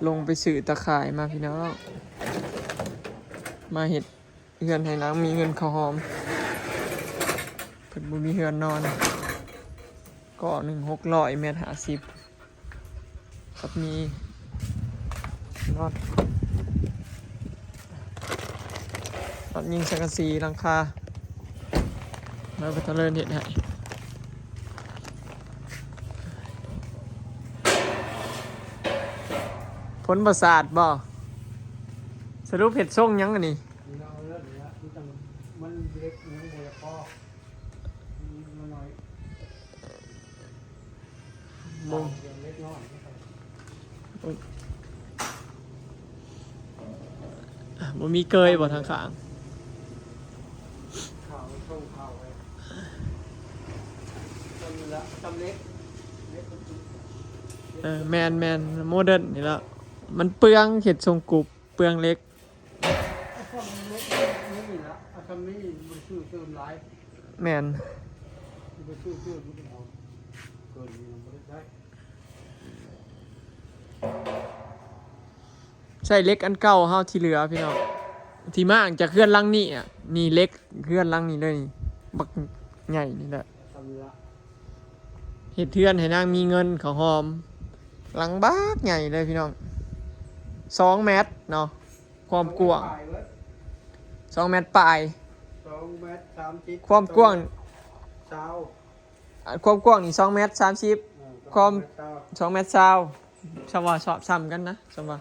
ລົງໄປຊື້ຕາຂ່າຍມາພີ່ນ້ອງ ມາເຮັດເຮືອນໃຫ້ນາງມີເງິນເຂົ້າຫອມ. ເພິ່ນບໍ່ມີເຮືອນນອນ ກໍໜຶ່ງຫົກຮ້ອຍແມັດຫ້າສິບ ກັບມີນັອດ ນັອດຍິງສັງກະສີຫຼັງຄາ ມາໄປທະເລີນເຮັດໃຫ້. ຝົນບໍ່ສາດບໍ່? ສະຫຼຸບເຮັດຊົງຫຍັງອັນນີ້? ມັນເລັກ ມັນບໍ່ພໍ ມັນນ້ອຍ ບໍ່ ເລັກນ້ອຍ ບໍ່ມີເກີຍບໍ່ທາງຂ້າງ? ເອີ ແມ່ນໆ ໂມເດີນນີ້ລະ ມັນເປືອງ ເຮັດຊົງກຸບ ເປືອງເຫຼັກ. ແມ່ນ ໃຊ້ເຫຼັກອັນເກົ່າເຮົາທີ່ເຫຼືອພີ່ນ້ອງ ທີ່ມ້າງຈາກເຮືອນຫຼັງນີ້ອະ. ນີ້ເຫຼັກເຮືອນຫຼັງນີ້ເລີຍ ນີ້ບັກໃຫຍ່ນີ້ແຫຼະ. ເຮັດເຮືອນໃຫ້ນາງມີເງິນເຂົ້າຫອມ ຫຼັງບັກໃຫຍ່ເລີຍພີ່ນ້ອງ ສອງແມັດເນາະ ຄວາມກວ້າງ ສອງແມັດປາຍ ສອງແມັດສາມສິບ ຄວາມກວ້າງ ຊາວ ອ່າ ຄວາມກວ້າງນີ້ສອງແມັດສາມສິບ ເອີ ຄວາມ ສອງແມັດຊາວ ສອງແມັດຊາວ ຊຳວ່າຊອບຊຳກັນນະ ຊຳວ່າ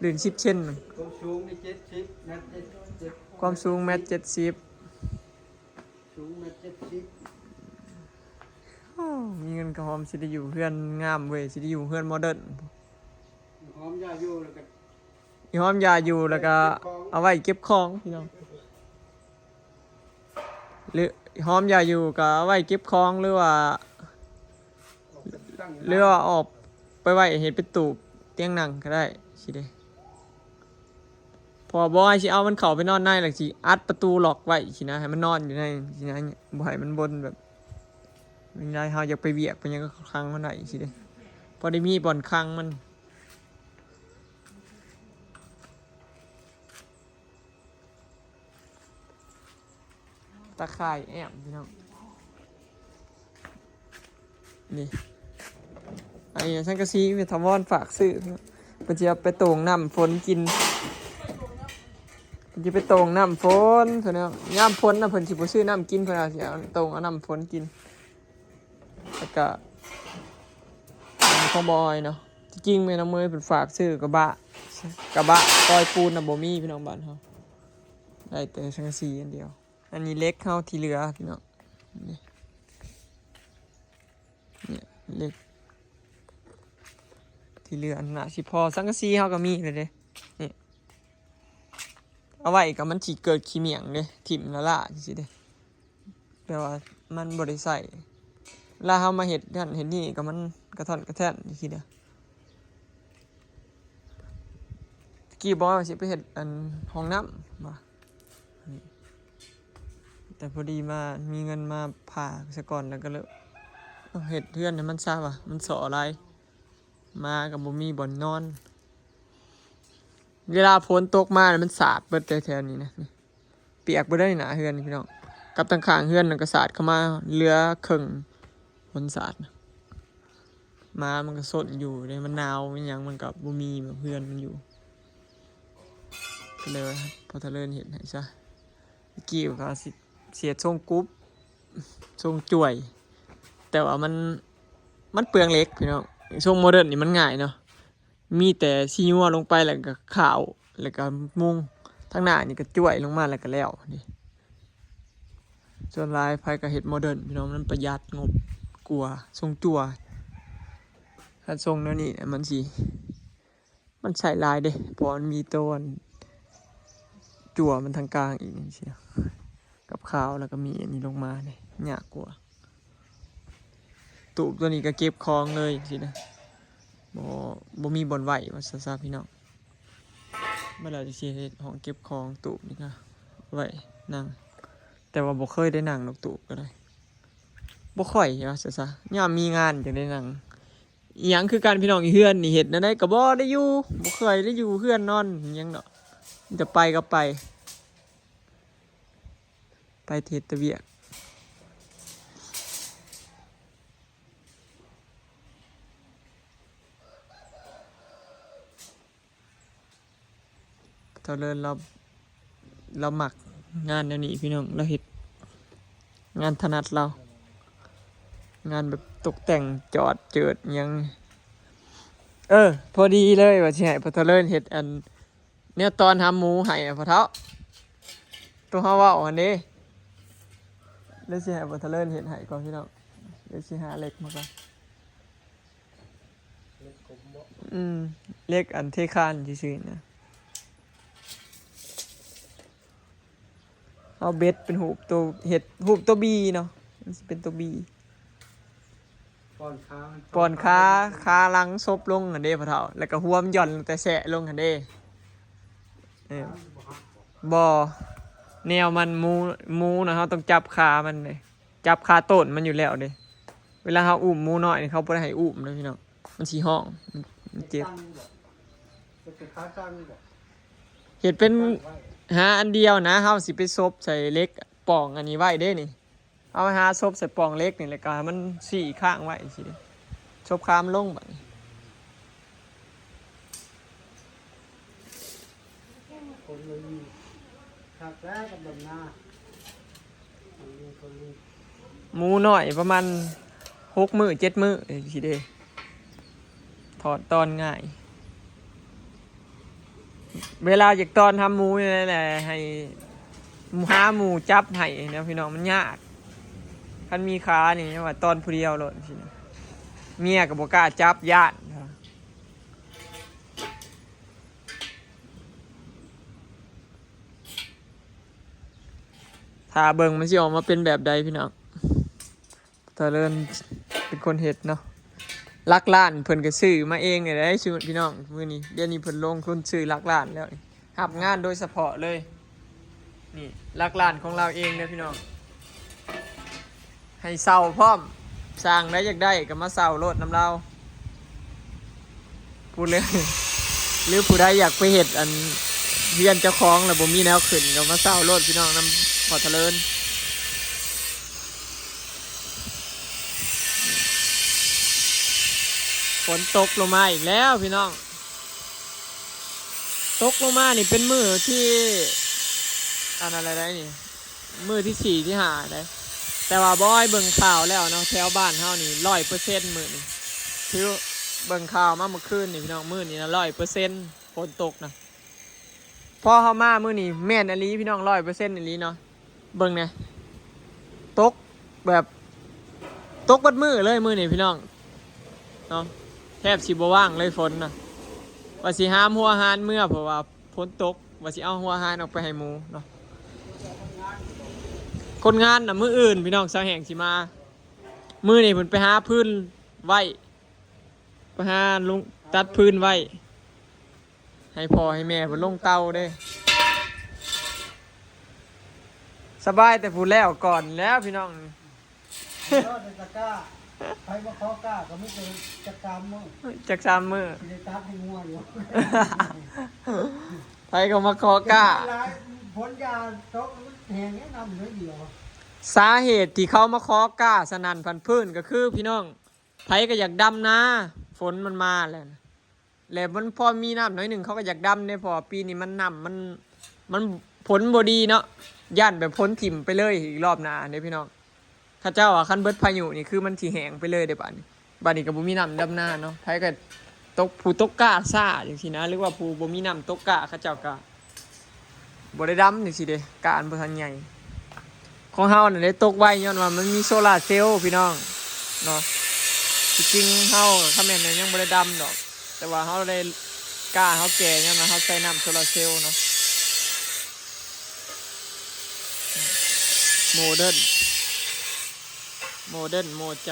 ລື່ນສິບເຊັນ ຄວາມສູງນີ້ເຈັດສິບແມັດ ຄວາມສູງແມັດເຈັດສິບ ສູງແມັດເຈັດສິບ. ໂອ້ ມີເງິນກະຫອມຊິໄດ້ຢູ່ເຮືອນງາມເວີຍ ຊິໄດ້ຢູ່ເຮືອນໂມເດີນ. ຫອມຢາຢູ່ແລ້ວກະ ອີຫອມຢາຢູ່ແລ້ວກະເອົາໄວ້ເກັບຂອງພີ່ນ້ອງ ຫຼືຫອມຢາຢູ່ກະເອົາໄວ້ເກັບຂອງ ຫຼືວ່າ ຫຼືວ່າອອກໄປໄວ້ເຮັດເປັນຕູ້ຕຽງນັ່ງກະໄດ້ຊີ້ເດ. ເພາະວ່າບໍ່ໃຫ້ຊິເອົາມັນເຂົ້າໄປນອນໃນ ແລ້ວຊິອັດປະຕູລັອກໄວ້ຊີ້ນະ ໃຫ້ມັນນອນຢູ່ໃນຊີ້ນະ ບໍ່ໃຫ້ມັນບ່ອນແບບ ເວລາເຮົາຢາກໄປວຽກໄປຫຍັງກະຂັງມັນໄວ້ຊີ້ເດ ພໍໄດ້ມີບ່ອນຂັງມັນ. ຕາຂ່າຍແອ້ມພີ່ນ້ອງ ນີ້ ອັນນີ້ສັງກະສີແມ່ຖາວອນຝາກຊື້ ເພິ່ນຊິເອົາໄປໂຕ່ງນ້ຳຝົນກິນ ເພິ່ນຊິໄປໂຕ່ງນ້ຳຝົນ ເພິ່ນວ່າຍາມຝົນນະ ເພິ່ນຊິບໍ່ຊື້ນ້ຳກິນ ເພິ່ນວ່າຊິເອົາໂຕ່ງເອົານ້ຳຝົນກິນ. ແລ້ວກະ ອັນນີ້ຂອງບໍ່ອອຍເນາະ ທີ່ຈິງແມ່ນ້ອງເມຍເພິ່ນຝາກຊື້ກະບະ ກະບະກອຍປູນນະ ບໍ່ມີພີ່ນ້ອງບ້ານເຮົາ ໄດ້ແຕ່ສັງກະສີອັນດຽວ. ອັນນີ້ເຫຼັກເຮົາທີ່ເຫຼືອພີ່ນ້ອງ ນີ້ ນີ້ເຫຼັກທີ່ເຫຼືອ ອັນໜ້າຊິພໍ ສັງກະສີເຮົາກະມີແລ້ວເດ້ ນີ້ ເອົາໄວ້ກະມັນຊິເກີດຂີ້ໝ້ຽງເດ້ ຖິ້ມລະລາຈັ່ງຊີ້ເດ້. ແຕ່ວ່າມັນບໍ່ໄດ້ໃຊ້ ລະເຮົາມາເຮັດຫັ້ນເຮັດນີ້ກະມັນກະທ່ອນກະແທ່ນຈັ່ງຊີ້ເດ້. ຕະກີ້ບອກວ່າຊິໄປເຮັດອັນຫ້ອງນ້ຳວ່າ ແຕ່ພໍດີມາມີເງິນມາຜ່າສາກ່ອນ ແລ້ວກະເລີຍເຮັດເຮືອນໃຫ້ມັນຊະວ່າ ມັນສໍ້ຫຼາຍ ໝາກະບໍ່ມີບ່ອນນອນ. ເວລາຝົນຕົກມານີ້ມັນສາດເບິດແຖວນີ້ນະ ປຽກເບິດເລີຍໜ້າເຮືອນນີ້ພີ່ນ້ອງ ກັບທາງຂ້າງເຮືອນນັ້ນກະສາດເຂົ້າມາເຫຼືອເຄິ່ງ ຝົນສາດນະ. ໝາມັນກະຊົນຢູ່ເດ້ ມັນໜາວມັນຫຍັງ ມັນກະບໍ່ມີແບບເຮືອນມັນຢູ່ ກະເລີຍວ່າພໍຕະເລີນເຮັດໃຫ້ຊະ. ຕະກີ້ກະຊິເຮັດຊົງກຸບ ຊົງຈ້ວຍ ແຕ່ວ່າມັນ ມັນເປືອງເຫຼັກພີ່ນ້ອງ. ຊົງໂມເດີນນີ້ມັນງ່າຍເນາະ ມີແຕ່ສີຍົວລົງໄປ ແລ້ວກະຂາວ ແລ້ວກະມຸງ ທາງໜ້ານີ້ກະຈ້ວຍລົງມາ ແລ້ວກະແລ້ວເດ້. ສ່ວນຫຼາຍໃຜກະເຮັດໂມເດີນພີ່ນ້ອງ ມັນປະຢັດງົບກວ່າຊົງຈ້ວຍ. ຄັນຊົງແນວນີ້ມັນຊິ ມັນໃຊ້ຫຼາຍເດ້ ເພາະມັນມີໂຕອັນ ຈັ່ວມັນທາງກາງອີກຈັ່ງຊີ້ນະ ກັບຂາວ ແລ້ວກະມີອັນນີ້ລົງມາເດ້ ຍາກກວ່າ. ຕູບໂຕນີ້ກະເກັບຂອງເລີຍຈັ່ງຊີ້ນະ ບໍ່ ບໍ່ມີບ່ອນໄວ້ວ່າຊັ້ນຊະພີ່ນ້ອງ. ມາແລ້ວຊິເຮັດຫ້ອງເກັບຂອງ ຕູບນີ້ກະໄວ້ນັ່ງ ແຕ່ວ່າບໍ່ເຄີຍໄດ້ນັ່ງດອກ ຕູບກະໄດ້ ບໍ່ຄ່ອຍວ່າຊັ້ນຊະ ຍາມມີງານຈັ່ງໄດ້ນັ່ງ. ອີ່ຫຍັງຄືກັນພີ່ນ້ອງ. ເຮືອນນີ້ເຮັດແນວໃດກໍບໍ່ໄດ້ຢູ່ ບໍ່ເຄີຍໄດ້ຢູ່ເຮືອນນອນຫຍັງດອກ ມີແຕ່ໄປກໍໄປ ໄປເຮັດແຕ່ວຽກ. ເທົ່າເລີນລາວ ລາວມັກງານແນວນີ້ພີ່ນ້ອງ ລາວເຮັດງານຖະໜັດລາວ ງານແບບຕົກແຕ່ງຈອດເຈີດຫຍັງ. ເອີ ພໍດີເລີຍວ່າຊິໃຫ້ພໍ່ເຖົ້າເລີນເຮັດອັນ ແນວຕອນຫາໝູໃຫ້ນະພໍ່ເຖົ້າ ໂຕເຮົາເວົ້າຫັ້ນເດ້. ດຽວຊິໃຫ້ພໍ່ເຖົ້າເລີນເຮັດໃຫ້ກ່ອນພີ່ນ້ອງ ດຽວຊິຫາເຫຼັກມາກ່ອນ. ເຫຼັກກົມບໍ? ອືມ ເຫຼັກອັນເທຄານຊື່ໆນະ. ເຮົາເບັດເປັນຮູບໂຕ ເຮັດຮູບໂຕບີເນາະ ມັນຊິເປັນໂຕບີ ປ້ອນຂາມັນ ປ້ອນຂາ ຂາຫຼັງສົບລົງຫັ້ນເດ້ພໍ່ເຖົ້າ ແລ້ວກໍຮວມຢ່ອນແຕ່ແຊະລົງຫັ້ນເດ້. ເອີ ບໍ່ ແນວມັນໝູ ໝູນະ ເຮົາຕ້ອງຈັບຂາມັນເດ້ ຈັບຂາຕົ້ນມັນຢູ່ແລ້ວເດ້. ເວລາເຮົາອຸ້ມໝູນ້ອຍນີ້ ເຂົາບໍ່ໄດ້ໃຫ້ອຸ້ມເດ້ພີ່ນ້ອງ ມັນຊິຮ້ອງ ມັນ ມັນເຈັບ. ເປັນຂາຕັ້ງບໍ? ເຮັດເປັນ ຕັ້ງໄວ້ ຫາອັນດຽວນະ ເຮົາຊິໄປສົບໃສ່ເຫຼັກປ່ອງອັນນີ້ໄວ້ເດ້ນີ້. ເຮົາຫາສົບໃສ່ປ່ອງເຫຼັກນີ້ ແລ້ວກໍໃຫ້ມັນຊີ້ຄ້າງໄວ້ຈັ່ງຊີ້ເດ້ ສົບຄາມລົງບາດນີ້. ຄົນມັນຄັກແລ້ວກັບດຳນາ ຄົນມັນ ໝູນ້ອຍປະມານຫົກມື້ເຈັດມື້ຈັ່ງຊີ້ເດ້ ຖອດຕອນງ່າຍ. ເວລາຢາກຕອນທຳໝູນີ້ແຫຼະ ໃຫ້ຫາໝູຈັບໃຫ້ເນາະພີ່ນ້ອງ ມັນຍາກ. ຄັນມີຂານີ້ ວ່າຕອນຜູ້ດຽວໂລດຊີ້ນະ ເມຍກໍບໍ່ກ້າຈັບ ຢ້ານ. ຖ້າເບິ່ງມັນຊິອອກມາເປັນແບບໃດພີ່ນ້ອງ. ຕາເລີນເປັນຄົນເຮັດເນາະ ຫຼັກລ້ານເພິ່ນກໍຊື້ມາເອງນີ້ແຫຼະຊຸດພີ່ນ້ອງ. ມື້ນີ້ ດຽວນີ້ເພິ່ນລົງທຶນຊື້ຫຼັກລ້ານແລ້ວນີ້ ຮັບງານໂດຍສະເພາະເລີຍ. ນີ້ຫຼັກລ້ານຂອງລາວເອງເດີພີ່ນ້ອງ ໃຫ້ເຊົ່າພ້ອມ. ຊ່າງໃດຢາກໄດ້ກໍມາເຊົ່າໂລດນຳລາວ. ຜູ້ເລີຍ ຫຼືຜູ້ໃດຢາກໄປເຮັດອັນເຮືອນເຈົ້າຂອງແລ້ວບໍ່ມີແນວຂຶ້ນ ກໍມາເຊົ່າໂລດພີ່ນ້ອງ ນຳພໍ່ຕາເລີນ. ຝົນຕົກລົງມາອີກແລ້ວພີ່ນ້ອງ. ຕົກລົງມານີ້ເປັນມື້ທີ ອັນນັ້ນແລ້ວໃດ໋ນີ້ ມື້ທີສີ່ ທີຫ້າໃດ໋. ແຕ່ວ່າບອຍເບິ່ງຂ່າວແລ້ວເນາະ ແຖວບ້ານເຮົານີ້ຮ້ອຍເປີເຊັນມື້ນີ້ ຄືເບິ່ງຂ່າວມາເມື່ອຄືນນີ້ພີ່ນ້ອງ ມື້ນີ້ນະຮ້ອຍເປີເຊັນຝົນຕົກນະ. ພໍເຮົາມາມື້ນີ້ແມ່ນອີ່ຫຼີພີ່ນ້ອງ ຮ້ອຍເປີເຊັນອີ່ຫຼີເນາະ. ເບິ່ງແດ່ ຕົກແບບ ຕົກເບິດມື້ເລີຍມື້ນີ້ພີ່ນ້ອງເນາະ ແທບຊິບໍ່ວ່າງເລີຍຝົນນະ. ວ່າຊິຫາມຫົວຫານເມືອ ເພາະວ່າຝົນຕົກ ວ່າຊິເອົາຫົວຫານອອກໄປໃຫ້ໝູເນາະ. ຄົນງານນະມື້ອື່ນພີ່ນ້ອງ ຊາວແຫ່ງຊິມາ. ມື້ນີ້ເພິ່ນໄປຫາຟືນໄວ້ ໄປຫາລຸງຕັດຟືນໄວ້ ໃຫ້ພໍ່ໃຫ້ແມ່ເພິ່ນລົງເຕົາເດ້. ສະບາຍແຕ່ຜູ້ແລ້ວກ່ອນແລ້ວພີ່ນ້ອງ. ເອີ ໃນຕະກ້າ ໃຜມາຂໍກ້າກໍມີແຕ່ຈັກສາມມື້ ຈັກສາມມື້ ຊິໄດ້ຕັດໃຫ້ງົວຢູ່. ໃຜກໍມາຂໍກ້າ ຫຼາຍ ຝົນຢ່າຕົກ ມັນແຫ້ງແລ້ວ ນ້ຳໜ້ອຍດຽວ. ສາເຫດທີ່ເຂົາມາຂໍກ້າສະນັ້ນພັນຟື້ນກໍຄື ພີ່ນ້ອງ ໃຜກໍຢາກດຳນາ ຝົນມັນມາແລ້ວ ແລ້ວມັນພໍມີນ້ຳໜ້ອຍໜຶ່ງ ເຂົາກໍຢາກດຳເດ້ ເພາະວ່າປີນີ້ມັນນ້ຳມັນ ມັນ ຝົນບໍ່ດີເນາະ ຢ້ານແບບຝົນຖິ້ມໄປເລີຍອີກລອບໜ້າເດ້ພີ່ນ້ອງ. ເຂົາເຈົ້າວ່າຄັນເບິດພາຍຸນີ້ຄືມັນຊິແຫ້ງໄປເລີຍເດ້ບາດນີ້. ບາດນີ້ກໍບໍ່ມີນ້ຳດຳນາເນາະ ໃຜກໍຕົກ ຜູ້ຕົກກ້າຊ້າຈັ່ງຊີ້ນະ ຫຼືວ່າຜູ້ບໍ່ມີນ້ຳຕົກກ້າ ເຂົາເຈົ້າກໍ ບໍ່ໄດ້ດຳຈັ່ງຊີ້ເດ້ ກ້າມັນບໍ່ທັນໃຫຍ່. ຂອງເຮົານັ້ນໄດ້ຕົກໄວ ຍ້ອນວ່າມັນມີໂຊລາເຊວພີ່ນ້ອງເນາະ. ທີ່ຈິງເຮົາກໍ ຄະແມ່ນຍັງບໍ່ໄດ້ດຳດອກ ແຕ່ວ່າເຮົາໄດ້ ກ້າເຮົາແກ່ ຍ້ອນວ່າເຮົາໃຊ້ນ້ຳໂຊລາເຊວເນາະ. ໂມເດີນ ໂມເດີນ ໂມໃຈ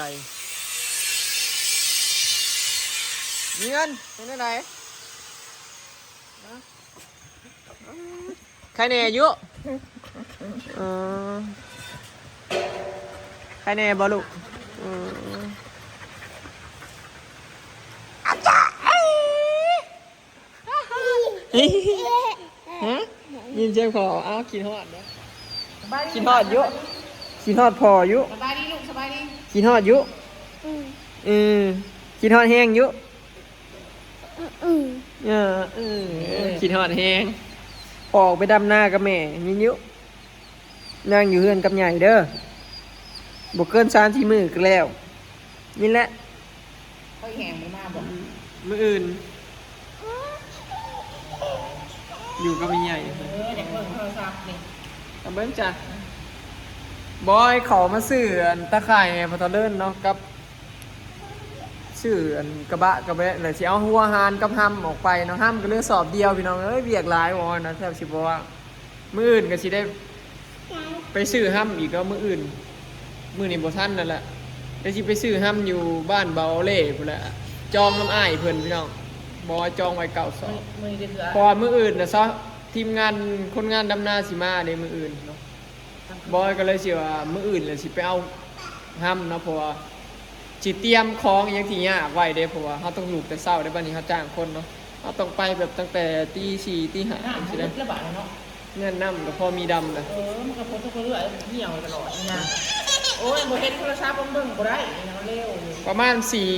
ມີເງິນເປັນຈັ່ງໃດ? ໄຄແນ່ຢູ່ ເອີ ໄຄແນ່ບໍ່ລູກ? ເອີ ຮະ? ຍິນສຽງພໍ່ ອ້າວ ຄິດຮອດເດ້. ສະບາຍດີ ຄິດຮອດຢູ່ ຄິດຮອດພໍ່ຢູ່. ສະບາຍດີລູກ ສະບາຍດີ. ຄິດຮອດຢູ່. ອືມ ເອີ ຄິດຮອດແຮງຢູ່. ອືມ ເອີ ເອີ ເອີ ຄິດຮອດແຮງ. ພໍ່ອອກໄປດຳນາກັບແມ່ ຍິນຢູ່. ນາງຢູ່ເຮືອນກັບໃຫຍ່ເດີ ບໍ່ເກີນສາມສີ່ມື້ກໍແລ້ວ. ນີ້ແຫຼະ ຂ້ອຍແຮງບໍ່ມາບໍ່? ມື້ອື່ນ ຢູ່ກັບແມ່ໃຫຍ່. ເອີ ຢາກເບິ່ງໂທລະສັບນີ້ ກະເບິ່ງຈ້ະ. ບອຍເຂົ້າມາຊື້ອັນຕາຂ່າຍໃຫ້ພໍ່ເຖົ້າເລີນເນາະ ກັບຊື້ອັນກະບະກະແບະ ແລ້ວຊິເອົາຫົວຫານກັບຮຳອອກໄປເນາະ. ຮຳກໍເຫຼືອສອບດຽວ ພີ່ນ້ອງເອີຍ ວຽກຫຼາຍ ບອຍນະ ແທບຊິບໍ່ວ່າງ. ມື້ອື່ນກໍຊິໄດ້ໄປຊື້ຮຳອີກເນາະ ມື້ອື່ນ. ມື້ນີ້ບໍ່ທັນນັ້ນແຫຼະ ໄດ້ຊິໄປຊື້ຮຳຢູ່ບ້ານເບົາເລ່ພຸ້ນແຫຼະ. ຈອງນຳອ້າຍເພິ່ນ ພີ່ນ້ອງ ບໍ່ວ່າຈອງໄວ້ເກົ້າສອບ. ມື້ນີ້ກໍຄື ເພາະວ່າມື້ອື່ນນະ ຊະ ທີມງານຄົນງານດຳນາຊິມາເດ້ ມື້ອື່ນເນາະ. ບອຍກໍເລີຍຊິວ່າມື້ອື່ນລະຊິໄປເອົາຮຳເນາະ ເພາະວ່າຊິຕຽມຂອງອີ່ຫຍັງທີ່ຍາກໄວ້ເດ້ ເພາະວ່າເຮົາຕ້ອງລຸກແຕ່ເຊົ້າເດ້. ບາດນີ້ເຮົາຈ້າງຄົນເນາະ ເຮົາຕ້ອງໄປແບບຕັ້ງແຕ່ຕີສີ່ ຕີຫ້າ ຈັ່ງຊີ້ເດ້. ແມ່ນ ນ້ຳກໍພໍມີດຳນະ. ເອີ ມັນກໍຝົນຕົກເລື້ອຍໆ ຫ່ຽວຕະຫຼອດນີ້ນະ. ໂອ້ຍ ບໍ່ເຫັນໂທລະສັບ ມັນເບິ່ງບໍ່ໄດ້ ເອົາເລັວ. ປະມານສີ່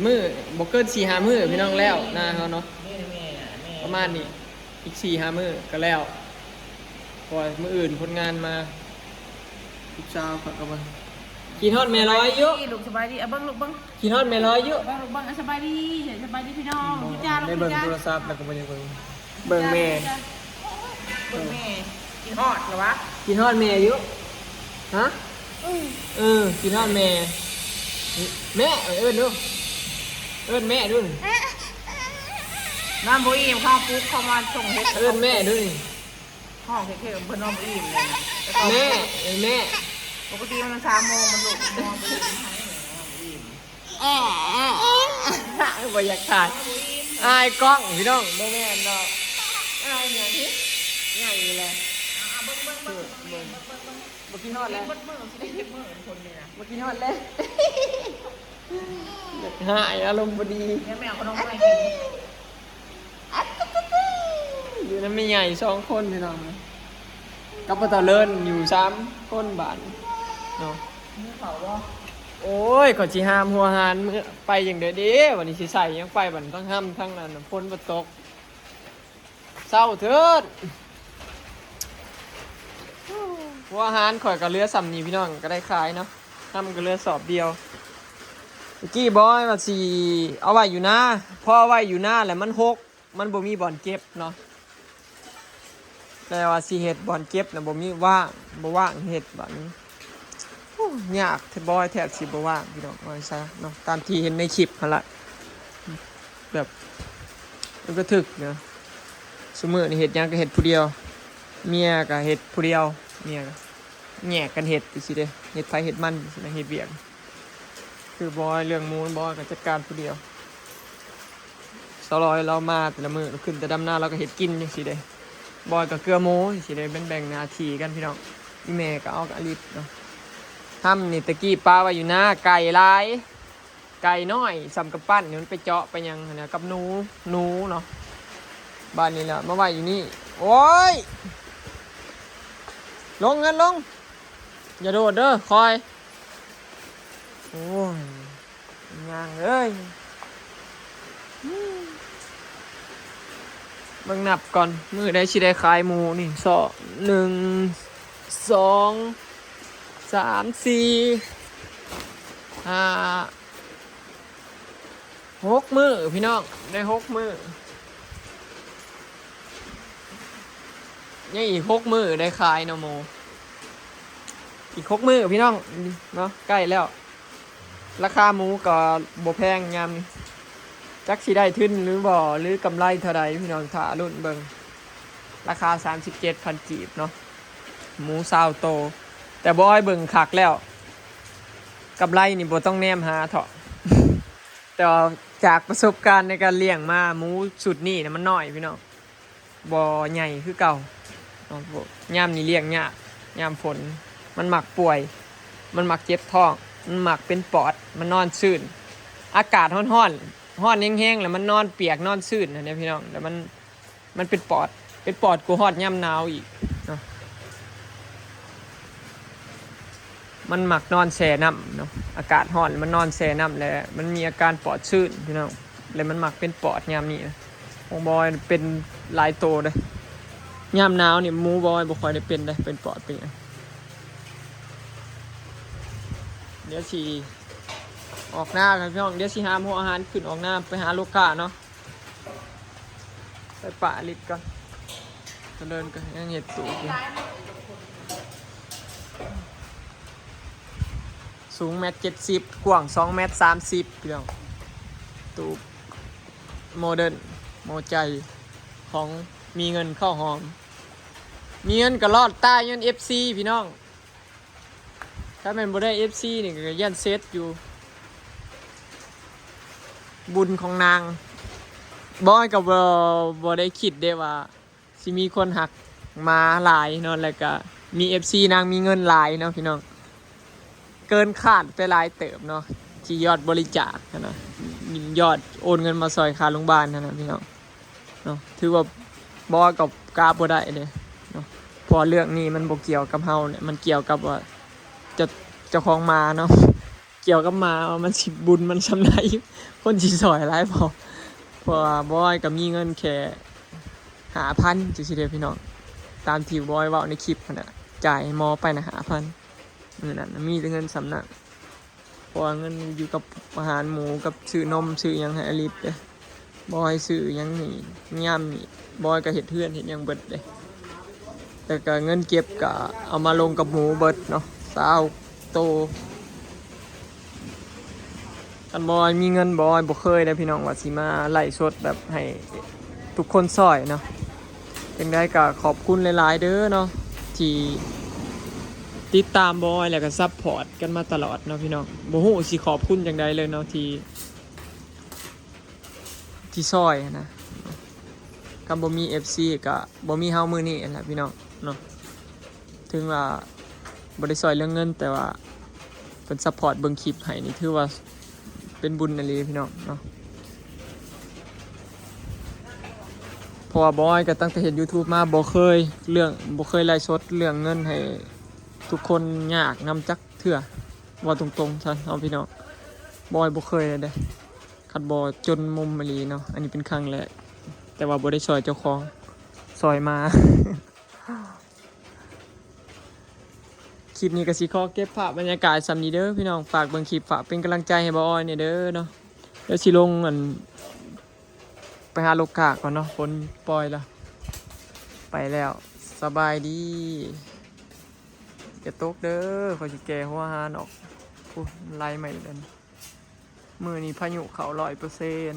ມື້ ບໍ່ເກີນສີ່ຫ້າມື້ ພີ່ນ້ອງ ແລ້ວນາເຮົາເນາະ. ປະມານນີ້ ອີກສີ່ຫ້າມື້ກໍແລ້ວ ເພາະວ່າມື້ອື່ນຄົນງານມາ. ລູກສາວຂ້ອຍກໍວ່າ ຄິດຮອດແມ່ລອຍຢູ່. ສະບາຍດີລູກ ສະບາຍດີ. ເອົາເບິ່ງລູກເບິ່ງ ຄິດຮອດແມ່ລອຍຢູ່. ເບິ່ງລູກເບິ່ງ ສະບາຍດີ ສະບາຍດີພີ່ນ້ອງ. ໄດ້ເບິ່ງໂທລະສັບແລ້ວກໍບໍ່ຢາກເບິ່ງ. ເບິ່ງແມ່ ເບິ່ງແມ່. ຄິດຮອດລະວະ? ຄິດຮອດແມ່ຢູ່. ຮະ? ອືມ ເອີ ຄິດຮອດແມ່. ແມ່ ເອີ້ນດູ ເອີ້ນແມ່ດູ. ນອນບໍ່ອີ່ມ ເຂົາປຸກເຂົາມາສົ່ງເຮັດ ເອີ້ນແມ່ດູນີ້. ຮ້ອງເທັກໆ ເພິ່ນນອນບໍ່ອີ່ມເລີຍນະ. ແມ່ ເອີ ແມ່. ປົກກະຕິມັນສາມໂມງ ມັນລຸກນອນບໍ່ອີ່ມ. ບໍ່ຢາກຖ່າຍ ອາຍກ້ອງ ພີ່ນ້ອງ. ບໍ່ແມ່ນດອກ ອາຍຫຍັງ ໃຫຍ່ແລ້ວ. ບໍ່ຄິດຮອດແລ້ວ ບໍ່ຄິດຮອດແລ້ວ. ຢາກຫາຍ ອາລົມບໍ່ດີ. ແມ່ເອົາຂະໜົມມາໃຫ້ກິນ. ຢູ່ນຳແມ່ໃຫຍ່ສອງຄົນ ພີ່ນ້ອງ ກັບພໍ່ເຖົ້າເລີນ ຢູ່ສາມຄົນບາດນີ້ເນາະ. ຫິວເຂົ້າບໍ່? ໂອ້ຍ ຂ້ອຍຊິຫາມຫົວຫານມື້ໄປຈັ່ງໃດເດ້. ບາດນີ້ຊິໃສ່ຫຍັງໄປ ບາດນີ້ທັງຮຳທັງອັນ ຝົນບໍ່ຕົກ. ເຊົາເທີດ. ຫົວຫານຂ້ອຍກໍເຫຼືອສ່ຳນີ້ ພີ່ນ້ອງ ກໍໄດ້ຂາຍເນາະ. ຮຳກໍເຫຼືອສອບດຽວ. ຕະກີ້ບອຍວ່າຊິເອົາໄວ້ຢູ່ນາ ພໍເອົາໄວ້ຢູ່ນາແລ້ວມັນຮົກ ມັນບໍ່ມີບ່ອນເກັບເນາະ. ແຕ່ວ່າຊິເຮັດບ່ອນເກັບນະ ບໍ່ມີ ວ່າງ ບໍ່ວ່າງເຮັດບາດນີ້. ໂອ້ ຍາກແທ້ ບອຍແທບຊິບໍ່ວ່າງ ພີ່ນ້ອງ ວ່າຊັ້ນເນາະ. ຕາມທີ່ເຫັນໃນຄລິບຫັ້ນລະ ແບບ ມັນກະຖືກນະ. ຊຸມື້ນີ້ເຮັດຫຍັງກໍເຮັດຜູ້ດຽວ ເມຍກໍເຮັດຜູ້ດຽວ ເມຍກໍແຍກກັນເຮັດຈັ່ງຊີ້ເດ້. ເຮັດໃຜເຮັດມັນຈັ່ງຊີ້ນະ ເຮັດວຽກ. ຄືບອຍເລື່ອງໝູ ບອຍກໍຈັດການຜູ້ດຽວ. ສາວລອຍລາວມາແຕ່ລະມື້ ລາວຂຶ້ນແຕ່ດຳນາ ລາວກໍເຮັດກິນຈັ່ງຊີ້ເດ້. ບອຍກໍເກືອໝູຈັ່ງຊີ້ເດ້ ແບ່ງໜ້າທີ່ກັນ ພີ່ນ້ອງ. ອີ່ແມ່ກໍເອົາອາລິດເນາະ. ຮຳນີ້ແຕ່ກີ້ປະໄວ້ຢູ່ນາ ໄກ່ຫຼາຍ ໄກ່ນ້ອຍສ່ຳກຳປັ້ນນີ້ ມັນໄປເຈາະໄປຫຍັງຫັ້ນນະ ກັບໜູ ໜູເນາະ. ບາດນີ້ລະມາໄວ້ຢູ່ນີ້. ໂອ້ຍ ລົງເຮືອນລົງ ຢ່າໂດດເດີ ຄອຍ. ໂອ້ຍ ຍ່າງເອີຍ ເບິ່ງນັບກ່ອນ ມື້ໃດຊິໄດ້ຂາຍໝູນີ້. ສອງ ໜຶ່ງ ສອງ ສາມ ສີ່ ຫ້າ ຫົກມື້ພີ່ນ້ອງ ໄດ້ຫົກມື້. ຍັງອີກຫົກມື້ໄດ້ຂາຍເນາະໝູ ອີກຫົກມື້ພີ່ນ້ອງເນາະ ໃກ້ແລ້ວ. ລາຄາໝູກໍບໍ່ແພງຍາມນີ້ ຈັກຊິໄດ້ທຶນຫຼືບໍ່ ຫຼືກຳໄລເທົ່າໃດພີ່ນ້ອງ ຖ້າລຸ້ນເບິ່ງ. ລາຄາສາມສິບເຈັດພັນກີບເນາະ ໝູຊາວໂຕ. ແຕ່ບໍ່ອ້ອຍເບິ່ງຄັກແລ້ວ ກຳໄລນີ້ບໍ່ຕ້ອງແນມຫາເທາະ. ແຕ່ວ່າຈາກປະສົບການໃນການລ້ຽງມາ ໝູຊຸດນີ້ນະມັນນ້ອຍພີ່ນ້ອງ ບໍ່ໃຫຍ່ຄືເກົ່າເນາະ. ຍາມນີ້ລ້ຽງຍາກ ຍາມຝົນມັນມັກປ່ວຍ ມັນມັກເຈັບທ້ອງ ມັນມັກເປັນປອດ ມັນນອນຊືນ. ອາກາດຮ້ອນໆ ຮ້ອນແຮງໆ ແລ້ວມັນນອນປຽກນອນຊືນຫັ້ນເດ້ພີ່ນ້ອງ ແລ້ວມັນ ມັນເປັນປອດ ເປັນປອດກວ່າຮອດຍາມໜາວອີກເນາະ. ມັນມັກນອນແຊ່ນ້ຳເນາະ ອາກາດຮ້ອນມັນນອນແຊ່ນ້ຳ ແລະ ມັນມີອາການປອດຊື້ນພີ່ນ້ອງ ແລະ ມັນມັກເປັນປອດຍາມນີ້ນະ. ຂອງບອຍເປັນຫຼາຍໂຕເດ້ ຍາມໜາວນີ້ໝູບອຍບໍ່ຄ່ອຍໄດ້ເປັນເດ້ ເປັນປອດເປັນຫຍັງ. ດຽວຊິອອກນາກ່ອນພີ່ນ້ອງ ດຽວຊິຫາຫົວອາຫານຂຶ້ນອອກນາ ໄປຫາລູກຄ້າເນາະ. ໄປປະລິດກ່ອນ ຈະເລີນກໍຍັງເຮັດຕູບຢູ່ ສູງແມັດເຈັດສິບ ກວ້າງສອງແມັດສາມສິບ ພີ່ນ້ອງ. ຕູບໂມເດີນ ໂມໃຈຂອງມີເງິນເຂົ້າຫອມ ມີເງິນກໍລອດຕາຍຍ້ອນເອັຟຊີ ພີ່ນ້ອງ. ຖ້າແມ່ນບໍ່ໄດ້ເອັຟຊີນີ້ກໍຢ້ານເສັດຢູ່ ບຸນຂອງນາງ. ບອຍກໍບໍ່ ບໍ່ໄດ້ຄິດເດ້ວ່າຊິມີຄົນຮັກມາຫຼາຍເນາະ ແລ້ວກໍມີເອັຟຊີນາງມີເງິນຫຼາຍເນາະພີ່ນ້ອງ ເກີນຄາດໄປຫຼາຍເຕີບເນາະ ທີ່ຍອດບໍລິຈາກຫັ້ນນະ ຍອດໂອນເງິນມາຊ່ອຍຄ່າໂຮງບານຫັ້ນນະພີ່ນ້ອງ. ເນາະ ຖືວ່າບໍ່ ກໍກາບໍ່ໄດ້ເດ້ເນາະ ເພາະວ່າເລື່ອງນີ້ມັນບໍ່ກ່ຽວກັບເຮົາເນາະ ມັນກ່ຽວກັບວ່າເຈົ້າ ເຈົ້າຂອງໝາເນາະ ກ່ຽວກັບໝາວ່າມັນຊິບຸນມັນສ່ຳໃດ ຄົນຊິຊ່ອຍຫຼາຍບໍ່. ເພາະວ່າບອຍກໍມີເງິນແຄ່ຫ້າພັນ ຈັ່ງຊີ້ເດ້ພີ່ນ້ອງ ຕາມທີ່ບອຍເວົ້າໃນຄລິບຫັ້ນນະ ຈ່າຍໃຫ້ໝໍໄປນະຫ້າພັນ ມື້ນັ້ນນະ ມີແຕ່ເງິນສ່ຳນັ້ນ. ເພາະວ່າເງິນຢູ່ກັບອາຫານໝູ ກັບຊື້ນົມຊື້ຫຍັງໃຫ້ອາລິດເດ້ ບໍ່ໃຫ້ຊື້ຫຍັງນີ້ ຍາມນີ້ບອຍກໍເຮັດເຮືອນເຮັດຫຍັງເບິດເດ້ ແລ້ວກໍເງິນເກັບກໍເອົາມາລົງກັບໝູເບິດເນາະ ຊາວໂຕ. ຄັນບໍ່ມີເງິນ ບອຍບໍ່ເຄີຍເດ້ພີ່ນ້ອງ ວ່າຊິມາໄລຟ໌ສົດແບບໃຫ້ທຸກຄົນຊ່ອຍເນາະ. ຈັ່ງໃດກໍຂອບຄຸນຫຼາຍໆເດີເນາະ ທີ່ຕິດຕາມບອຍ ແລ້ວກໍຊັບພອດກັນມາຕະຫຼອດເນາະພີ່ນ້ອງ. ບໍ່ຮູ້ຊິຂອບຄຸນຈັ່ງໃດເລີຍເນາະ ທີ່ ທີ່ຊ່ອຍນະ. ຄັນບໍ່ມີເອັຟຊີກໍບໍ່ມີເຮົາມື້ນີ້ຫັ້ນແຫຼະພີ່ນ້ອງເນາະ. ເຖິງວ່າບໍ່ໄດ້ຊ່ອຍເລື່ອງເງິນ ແຕ່ວ່າເພິ່ນຊັບພອດເບິ່ງຄລິບໃຫ້ນີ້ ຖືວ່າເປັນບຸນອີ່ຫຼີພີ່ນ້ອງເນາະ. ເພາະວ່າບອຍກໍຕັ້ງແຕ່ເຮັດຢູທູບມາ ບໍ່ເຄີຍເລື່ອງ ບໍ່ເຄີຍໄລຟ໌ສົດເລື່ອງເງິນໃຫ້ທຸກຄົນຍາກນຳຈັກເທື່ອ ເວົ້າຕົງໆຊະເນາະພີ່ນ້ອງ. ບອຍບໍ່ເຄີຍເລີຍເດ້ ຄັນບໍ່ຈົນມຸມອີ່ຫຼີເນາະ. ອັນນີ້ເປັນຄັ້ງແລກ ແຕ່ວ່າບໍ່ໄດ້ຊ່ອຍເຈົ້າຂອງ ຊ່ອຍໝາ. ຄລິບນີ້ກໍຊິຂໍເກັບພາບບັນຍາກາດສ່ຳນີ້ເດີພີ່ນ້ອງ. ຝາກເບິ່ງຄລິບ ຝາກເປັນກຳລັງໃຈໃຫ້ບອຍແດ່ເດີເນາະ. ດຽວຊິລົງ ອັນ ໄປຫາລູກຄ້າກ່ອນເນາະ ຝົນປ່ອຍລະ. ໄປແລ້ວ ສະບາຍດີ. ຢ່າຕົກເດີ ຂ້ອຍຊິແກ່ຫົວຫານອອກ. ໂອ້ ໄລ່ມາອີກແລ້ວ. ມື້ນີ້ພາຍຸເຂົ້າຮ້ອຍເປີເຊັນ.